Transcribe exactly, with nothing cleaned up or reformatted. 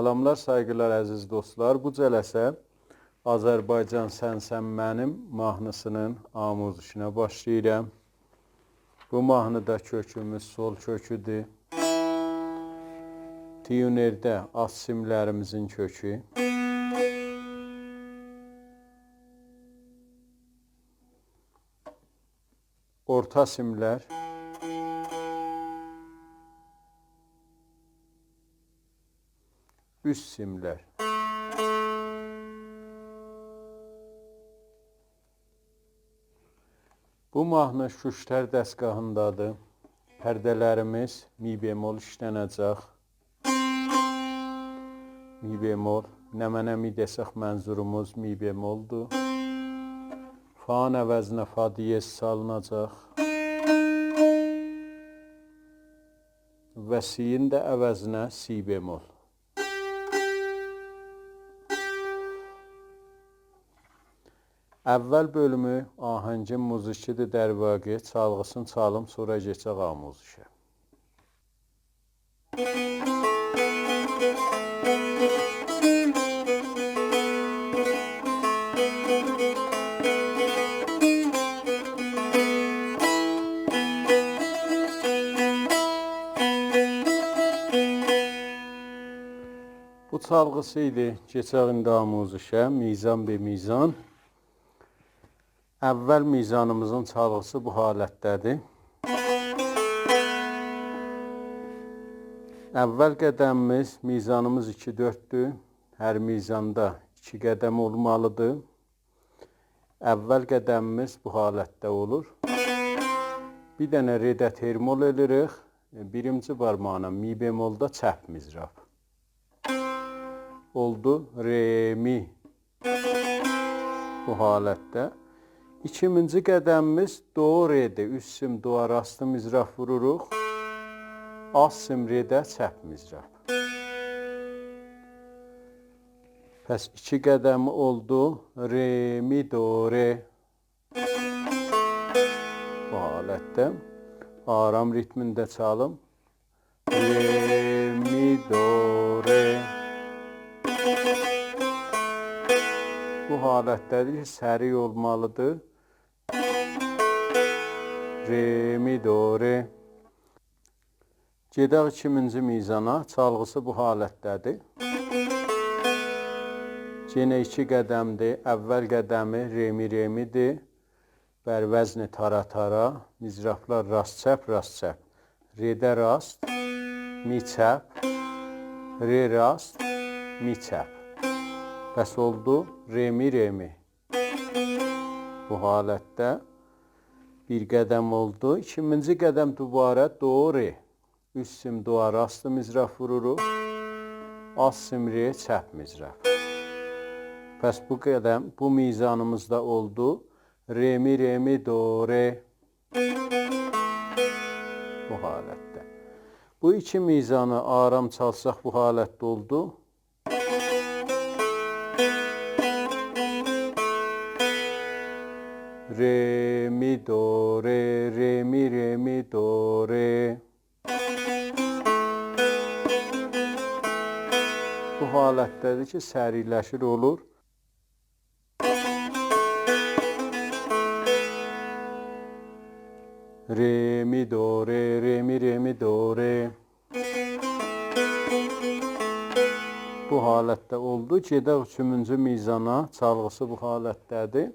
سلاملار، سایغیلار، عزیز دوستلار. بو جلسه آذربایجان سن‌سن منیم ماهنی‌سینین آموزشینه باشلاییرام. بو ماهنی‌دا کؤکوموز سل کؤکودور. تیونرده آلت سیملریمیزین کؤکو. اورتا سیملر، اوست سیملر. بو ماهنی شوشتر دستگاهیندادیر. پرده‌لریمیز می بمل ایشلنه‌جک. می بمل. نمنه می دئسک، منظوروموز می بملدور. فانین عوضینه فا دیز چالیناجاق. و سی‌نین ده عوضینه سی بمل. اول بؤلومو آهنگین موزیکی‌دیر، در واقع چالغی‌سینی چالیم، سونرا کئچک آموزشه. بو چالغی‌سی ایدی. کئچک ایندی آموزشه، میزان به میزان. اول میزانیمیزین چالغی‌سی بو حالتده‌دیر. اول قدمیمیز، میزانیمیز ایکی دؤرددور. هر میزاندا ایکی قدم اولمالیدیر. اول قدمیمیز بو حالتده اولور. بیر دنه رئده ترمول ائلیریک. بیرینجی بارماغینان می بملدا چپ مضراب. اولدو ر، می. بو حالتده. ایکیمینجی قدمیمیز دو، رئدیر. اوست سیم، دویا راست مضراب ووروروق. آلت سیم، رئده چپ مضراب. پس ایکی قدمی اولدو. ر، می، دو، ر. بو حالتده. آرام ریتمینده چالیم. ر، می، دو، ر. بو حالتده‌دیر کی، سریع اولمالیدیر. ر، می، دو، ر. گئدک ایکیمینجی میزانا، چالغی‌سی بو حالتده‌دیر. یئنه ایکی قدمدیر. اول قدمی ر، می، ر، می‌دیر. بر وزن تارا تارا، مضرابلار راست چپ، راست چپ. رئده راست، می چپ، ر راست، می چپ. پس اولدو ر، می، ر، می. بو حالتده بیر قدم اولدو. ایکیمینجی قدم دوباره دو، ر. اوست سیم، دویا راست مضراب ووروروق. آلت سیم، ر، چپ مضراب. پس بو قدم، بو میزانیمیز دا اولدو ر، می، ر، می، دو، ر. بو حالتده. بو ایکی میزانی آرام چالساق بو حالتده اولدو. ر، می، دو، ر، ر، می، ر، می، دو، ر. بو حالتده‌دیر کی، سریعلشیر، اولور. ر، می، دو، ر، ر، می، ر، می، دو، ر. بو حالتده اولدو. گئدک اوچومونجو میزانا، چالغی‌سی بو حالتده‌دیر.